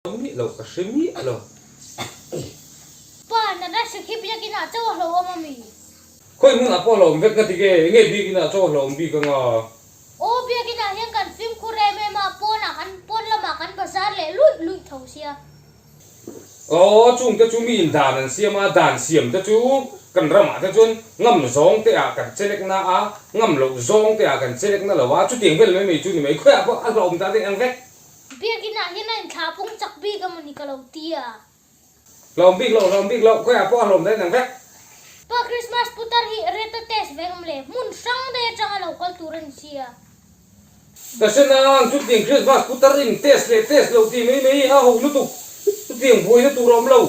Miah lo, ka hre miah lo. Pa, natna hri khi biakin ah chaw a hlauhawm a mi? Khawi hmunah pawh a hlauhawm vek na tige, enge biakin ah chaw a hlauhawm bik anga? Aw, biakin ah hian kan fimkhur em em a, pawnah kan, pawn lamah kan bazar leh luih luih tho sia. Aw, chung te chu miin dan an siam a, dan siam te chu kan ramah te chuan ngam zawng te ah kan chelek na a, ngam loh zawng te ah kan chelek na lo a, chutiang vel mai mai chu ni mai, khawiah pawh a hlauhawm ta deuh ang vek. Biakinn ah hian a inthlah pung chak bik emaw ni ka lo ti a. Hlawm bik loh, hlawm bik loh, khawiah pawh a hlawm daih nang vek. Pa Christmas putar hi reta test vek awm le, hmun hrang daih atanga lo kal tur a ni si a. Ka hre nang, chutiang Christmas putar in test leh test loh tih mai mai a ho lutuk, chutiang buaina tur a awm lo.